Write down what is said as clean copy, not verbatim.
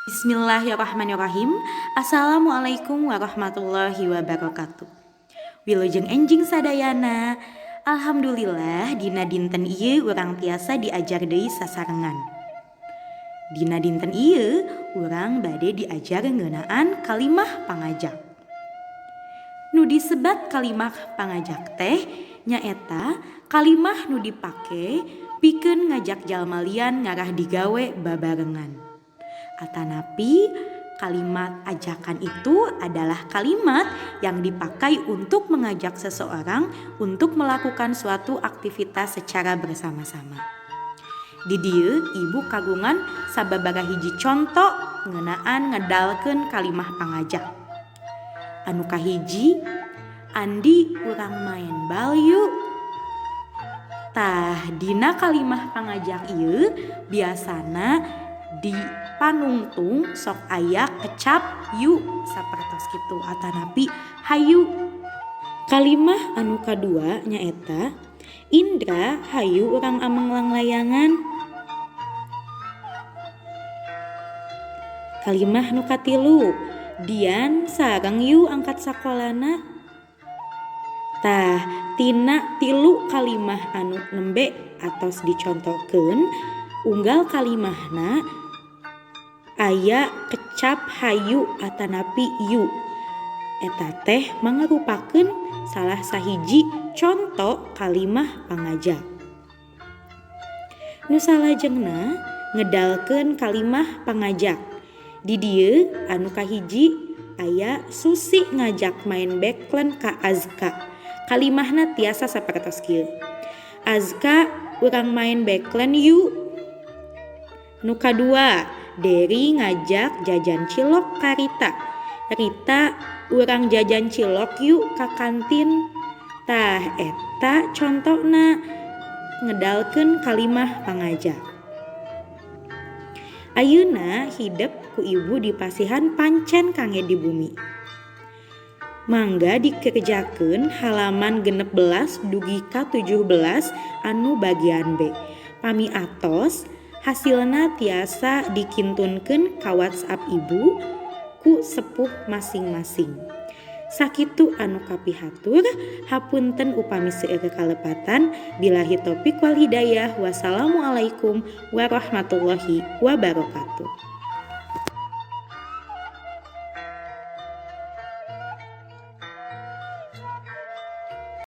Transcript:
Bismillahirrahmanirrahim. Assalamualaikum warahmatullahi wabarakatuh. Wilujeng enjing sadayana. Alhamdulillah dina dinten ieu urang tiasa diajar deui sasarengan. Dina dinten ieu urang bade diajar ngeunaan kalimah pangajak. Nu disebat kalimah pangajak teh nyaeta kalimah nu dipake pikeun ngajak jalma lian ngarah digawe babarengan. Atanapi kalimat ajakan itu adalah kalimat yang dipakai untuk mengajak seseorang untuk melakukan suatu aktivitas secara bersama-sama. Di dieu ibu kagungan sababaraha hiji conto ngeunaan ngedalkeun kalimah pangajak. Anu kahiji, "Andi, urang main bal yuk." Tah, dina kalimah pangajak ieu biasana di panungtung sok aya kecap "yuk" sapertos kitu atanapi "hayu". Kalimah anu kadua nyaeta, "Indra, hayu urang ameng langlayangan." Kalimah nu katilu, "Dian, sareng yu angkat sakolana." Tah, tina tilu kalimah anu nembe atos dicontohkeun, unggal kalimahna aya kecap "hayu" atanapi "yu". Eta teh mangrupakeun salah sahiji conto kalimah pangajak. Nu salajengna ngedalkeun kalimah pangajak. Di dieu anu kahiji aya Susi ngajak main becklen ka Azka. Kalimahna tiasa sapertos kieu. "Azka, urang main becklen yuk." Nu kadua, Deri ngajak jajan cilok ka Rita. "Rita, urang jajan cilok yuk ka kantin." Tah, eta contona ngedalkeun kalimah pangajak. Ayeuna hidep ku ibu dipasihan pancen kangge di bumi. Mangga dikerjakeun halaman 16 dugi ka 17 anu bagian B. Pami atos, hasilna tiasa dikintunkeun ka WhatsApp ibu ku sepuh masing-masing. Sakitu anu kapihatur, hapunten upami seueur kalepatan. Billahi taufik wal hidayah. Wassalamualaikum warahmatullahi wabarakatuh.